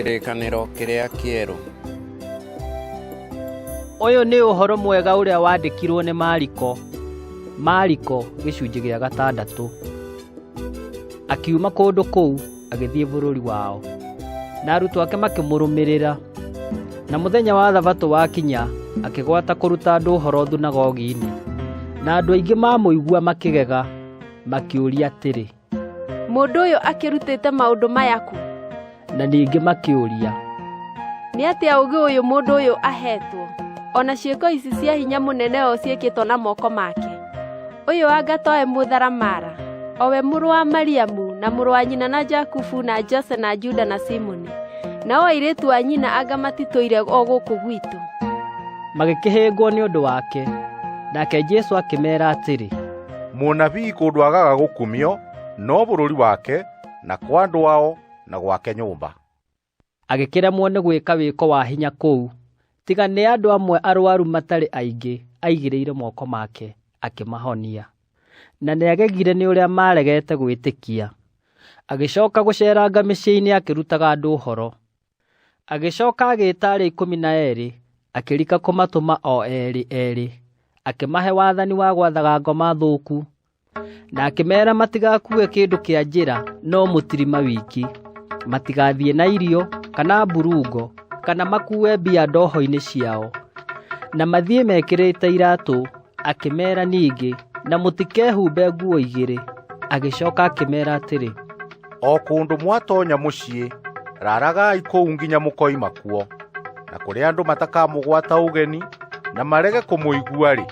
Kĩrĩkanĩro kĩrĩa kĩerũ. Ũyũ nĩ ũhoro mwega ũrĩa wandĩkirwo nĩ Mariko. Mariko gĩcunjĩ gĩa gatandatũ. Akiuma kũndũ kũu agĩthiĩ bũrũri wao, na arutwo ake makĩmũrũmĩrĩra. Na mũthenya wa Thabatũ wakinya, akĩgwata kũruta andũ ũhoro thunagogi-inĩ, na andũ aingĩ mamũigua makĩgega, makĩũria atĩrĩ, Mũndũ ũyũ akĩrutĩte maũndũ maya kũ? Na ningĩ makĩũria, Nĩ atĩa ũũgĩ ũyũ mũndũ ũyũ aheetwo? O na ciĩko ici cia hinya mũnene o ciĩkĩtwo na moko make? Ũyũ anga towe mũtharamara, o we mũrũ wa Mariamu, na mũrũ wa nyina na Jakubu na Jose na Juda na Simoni? Nao airĩtu a nyina anga matitũire o gũkũ gwitũ? Magĩkĩhĩngwo nĩ ũndũ wake. Nake Jesũ akĩmeera atĩrĩ, Mũnabii kũndũ agaga gũkumio no bũrũri wake na kwa andũ ao na gwake nyũmba. Agĩkĩremwo nĩ gwĩka wĩko wa hinya kũu, tiga nĩ andũ amwe arũaru matarĩ aingĩ aigĩrĩire moko make, akĩmahonia. Na nĩagegire nĩ ũrĩa maaregete gwĩtĩkia. Agĩcoka gũceeranga mĩciĩ-inĩ akĩrutaga andũ ũhoro. Agĩcoka agĩĩta arĩa 12, akĩrika kũmatũma o eerĩ eerĩ, akĩmahe wathani wa gwathaga ngoma thũku, na akĩmeera matigakuue kĩndũ kĩa njĩra no mũtirima wiki, matigathiĩ na irio kana mburungo kana makuue mbia ndoho-inĩ ciao, na mathiĩ mekĩrĩte iratũ. Akĩmeera ningĩ, na mũtikehumbe nguo igĩrĩ. Agĩcoka akĩmeera atĩrĩ, O kũndũ mwatonya mũciĩ, raragai kũu nginya mũkoima kuo. Na kũrĩa andũ matakamũgwata ũgeni na marege kũmũigua-rĩ,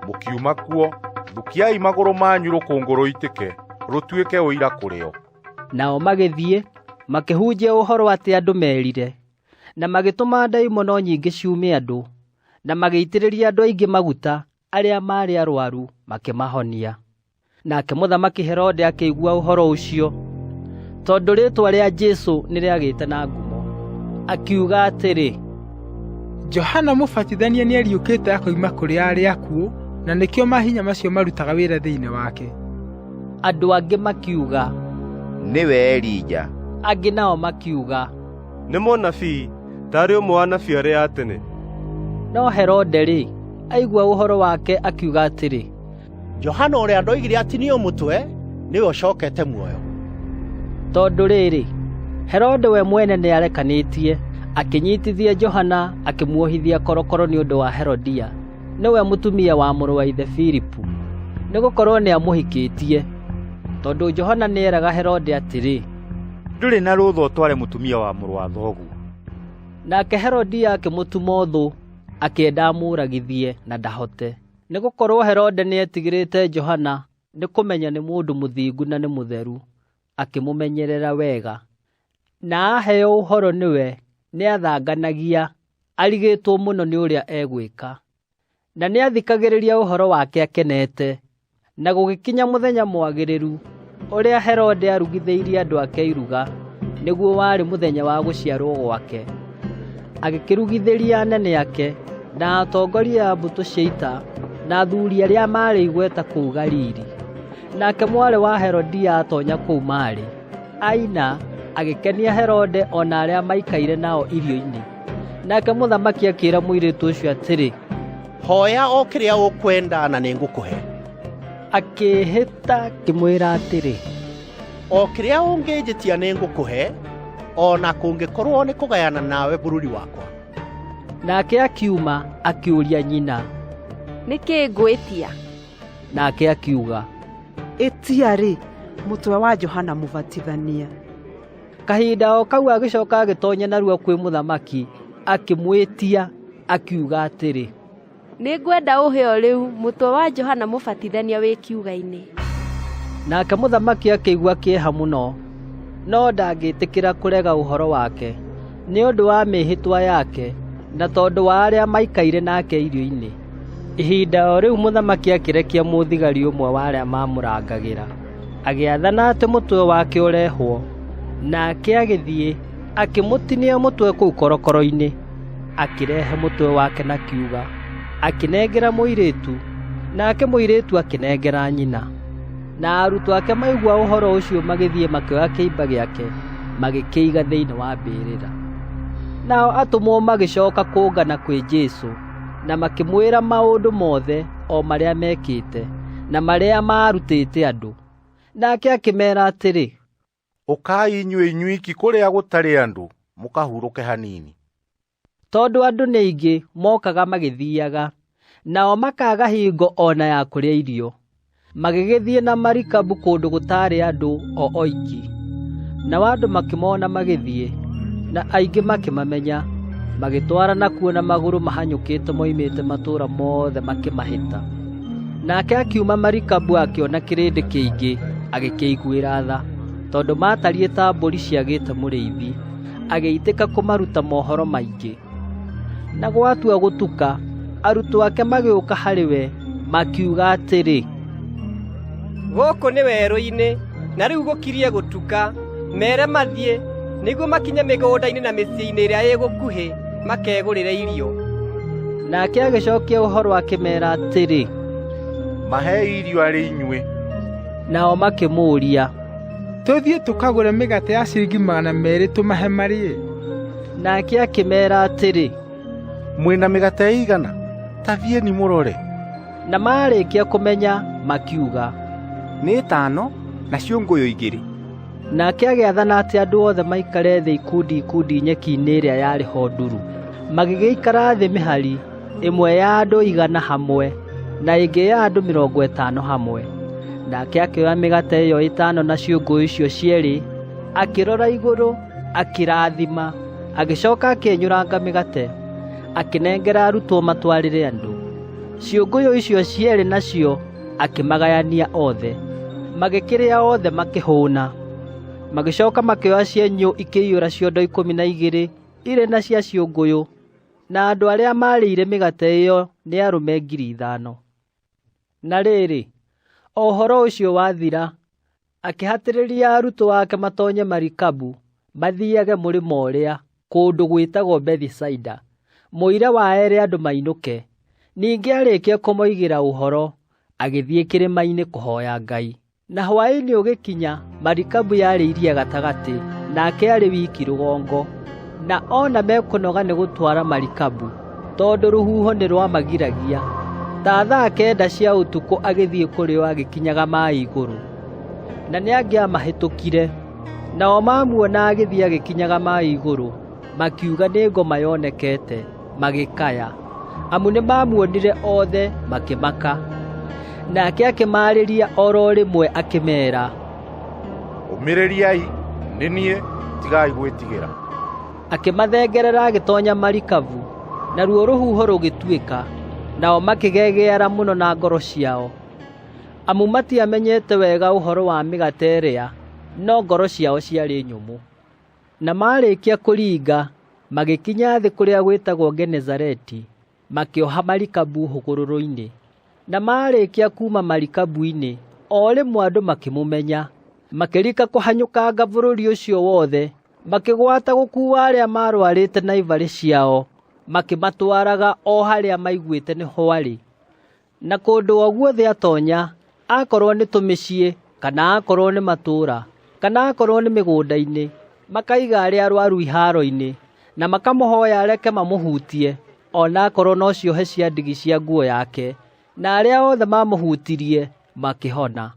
mũkiuma kuo, thukiai magũrũ manyu rũkũngũ rũitĩke, rũtuĩke ũira kũrĩ o. Nao magĩthiĩ, makĩhunjia ũhoro atĩ andũ merire, na magĩtũma ndaimono nyingĩ ciume andũ, na magĩitĩrĩria andũ aingĩ maguta arĩa maarĩ arwaru makĩmahonia. Nake mũthamaki Herode akĩigua ũhoro ũcio, tondũ rĩĩtwa rĩa Jesũ nĩrĩagĩte na ngumo. Akiuga atĩrĩ, Johana Mũbatithania nĩariũkĩte akoima kũrĩ arĩa akuũ, na nĩkĩo mahinya macio marutaga wĩra thĩinĩ wake. Andũ angĩ makiuga, Nĩwe Elija. Angĩ nao makiuga, Nĩ mũnabii, taarĩ ũmwe wa anabii arĩa a tene. No Herode-rĩ, aigua ũhoro wake akiuga atĩrĩ, Johana ũrĩa ndoigire atinio mũtwe nĩwe ũcokete muoyo. Tondũ rĩrĩ, Herode we mwene nĩarekanĩtie, akĩnyitithia Johana akĩmuohithia korokoro nĩ ũndũ wa Herodia, nĩwe mũtumia wa mũrũ wa ithe Filipu, nĩgũkorwo nĩamũhikĩtie. Tondũ Johana nĩeraga Herode atĩrĩ, Ndũrĩ na rũtha ũtware mũtumia wa mũrũ wa thoguo. Nake Herodia akĩmũtuma ũthũ, akĩenda amũũragithie na ndahote. Nĩgũkorwo Herode nĩetigĩrĩte Johana nĩ kũmenya nĩ mũndũ mũthingu na nĩ mũtheru, akĩmũmenyerera wega. Na aaheo ũhoro nĩwe nĩathanganagia, arigĩtwo mũno nĩ ũrĩa egwĩka. Na nĩathikagĩrĩria ũhoro wake akenete. Na gũgĩkinya mũthenya mwagĩrĩru, ũrĩa Herode aarugithĩirie andũ ake iruga, nĩguo warĩ mũthenya wa gũciarwo gwake. Agĩkĩrugithĩria anene ake, na atongoria a mbũtũ cia ita, na athuuri arĩa maarĩ igweta kũu Galili. Nake mwarĩ wa Herodia aatonya kũu maarĩ, aina, agĩkenia Herode o na arĩa maikaire nao irio-inĩ. Nake mũthamaki akĩĩra mũirĩtu ũcio atĩrĩ, Hoya o kĩrĩa ũkwenda na nĩngũkũhe. Akĩĩhĩta akĩmwĩra atĩrĩ, O kĩrĩa ũngĩnjĩtia nĩngũkũhe, o na kũngĩkorwo nĩ kũgayana nawe bũrũri wakwa. Nake akiuma akĩũria nyina, Nĩ kĩĩ ngwĩtia? Nake akiuga, Ĩtia-rĩ, mũtwe wa Johana Mũbatithania. Kahinda o kau agĩcoka agĩtonya narua kwĩ mũthamaki, akĩmwĩtia, akiuga atĩrĩ, Nĩngwenda ũhe o rĩu mũtwe wa Johana Mũbatithania wĩ kiuga-inĩ. Nake mũthamaki akĩigua kĩeha mũno, no ndangĩtĩkĩra kũrega ũhoro wake, nĩ ũndũ wa mĩĩhĩtwa yake, na tondũ wa arĩa maikaire nake irio-inĩ. Ihinda o rĩu mũthamaki akĩrekia mũthigari ũmwe wa arĩa maamũrangagĩra, agĩathana atĩ mũtwe wake ũrehwo. Nake agĩthiĩ, akĩmũtinia mũtwe kũu korokoro-inĩ, akĩrehe mũtwe wake na kiuga, akĩnengera mũirĩtu, nake mũirĩtu akĩnengera nyina. Na arutwo ake maigua ũhoro ũcio magĩthiĩ makĩoya kĩimba gĩake, magĩkĩiga thĩinĩ wa mbĩrĩra. Nao atũmwo magĩcoka kũngana kwĩ Jesũ, na makĩmwĩra maũndũ mothe o marĩa mekĩte, na marĩa maarutĩte andũ. Nake akĩmeera atĩrĩ, Ũkai inyuĩ inyuiki kũrĩa gũtarĩ andũ mũkahurũke hanini. Tondũ andũ nĩ aingĩ mokaga magĩthiaga, nao makaaga hingo o na ya kũrĩa irio. Magĩgĩthiĩ na marikabu kũndũ gũtaarĩ andũ o oiki. Nao andũ makĩmona magĩthiĩ, na aingĩ makĩmamenya, magĩtwarana kuo na magũrũ mahanyũkĩte moimĩte matũũra mothe makĩmahĩta. Nake akiuma marikabu akĩona kĩrĩndĩ kĩingĩ, agĩkĩiguĩra tha, tondũ maatariĩ ta mbũri ciagĩte mũrĩithi, agĩitĩka kũmaruta mohoro maingĩ. Na gwatua gũtuka, arutwo ake magĩũka harĩ we, makiuga atĩrĩ, Gũkũ nĩ werũ-inĩ, na rĩu gũkirie gũtuka. Mere mathiĩ, nĩguo makinye mĩgũnda-inĩ na mĩciĩ-inĩ ĩrĩa ĩ gũkuhĩ, makegũrĩre irio. Nake agĩcokia ũhoro akĩmeera atĩrĩ, Mahei irio arĩ inyuĩ. Nao makĩmũũria, Tũthiĩ tũkagũre mĩgate ya ciringi 200 tũmahe marĩe? Nake akĩmeera atĩrĩ, Mwĩ na mĩgate ĩigana? Ta thiĩni mũrore. Na maarĩkia kũmenya, makiuga, Nĩ ĩtano na ciũngũyũ 2. Nake agĩathana atĩ andũ othe maikare thĩ ikundi ikundi nyeki-inĩ ĩrĩa yarĩ ho nduru. Magĩgĩikara thĩ mĩhari, ĩmwe ya andũ 100 hamwe, na ĩngĩ ya andũ 50 hamwe. Nake akĩoya mĩgate ĩyo ĩtano na ciũngũyũ icio cierĩ, akĩrora igũrũ, akĩrathima, agĩcoka akĩenyũranga mĩgate, akĩnengera arutwo matwarĩre andũ. Ciũngũyũ icio cierĩ nacio akĩmagayania othe. Magĩkĩrĩa othe makĩhũna. Magĩcoka makĩoya cienyũ ikĩiyũra ciondo 12 irĩ na cia ciũngũyũ, na andũ arĩa maarĩire mĩgate ĩyo nĩ arũme 5,000. Na rĩrĩ, o ũhoro ũcio wathira, akĩhatĩrĩria arutwo ake matonye marikabu mathiage mũrĩmo ũrĩa, kũndũ gwĩtagwo Bethisaida, mũira wa ere andũ mainũke. Ningĩ aarĩkia kũmoigĩra ũhoro, agĩthiĩ kĩrĩma-inĩ kũhoya Ngai. Na hwaĩ-inĩ ũgĩkinya, marikabu yarĩ iria gatagatĩ, nake arĩ wiki rũgongo. Na ona mekũnoga nĩ gũtwara marikabu, tondũ rũhuho nĩ rwamagiragia. Ta thaa 9 cia ũtukũ agĩthiĩ kũrĩ o agĩkinyaga maĩ igũrũ. Na nĩangĩamahĩtũkire. Nao mamuona agĩthiĩ agĩkinyaga maĩ igũrũ, makiuga nĩ ngoma yonekete, magĩkaya. Amu nĩmamuonire othe, makĩmaka. Nake akĩmaarĩria o ro rĩmwe akĩmeera, Ũmĩrĩriai, nĩ niĩ, tigai gwĩtigĩra. Akĩmathengerera agĩtonya marikabu, naruo rũhuho rũgĩtuĩka. Nao makĩgegeara mũno na ngoro ciao, amu matiamenyete wega ũhoro wa mĩgate ĩrĩa, no ngoro ciao ciarĩ nyũmũ. Na maarĩkia kũringa, magĩkinya thĩ kũrĩa gwĩtagwo Genesareti, makĩoha marikabu hũgũrũrũ-inĩ. Na maarĩkia kuuma marikabu-inĩ, o rĩmwe andũ makĩmũmenya, makĩrika kũhanyũkanga bũrũri ũcio wothe, makĩgwata gũkuua arĩa maarũarĩte na ibarĩ ciao, makĩmatwaraga o harĩa maiguĩte nĩho arĩ. Na kũndũ o guothe atonya, akorwo nĩ tũmĩciĩ, kana akorwo nĩ matũũra, kana akorwo nĩ mĩgũnda-inĩ, makaiga arĩa arũaru ihaaro-inĩ, na makamũhooya areke mamũhutie, o na akorwo no ciohe cia ndigi cia nguo yake, na arĩa othe maamũhutirie makĩhona.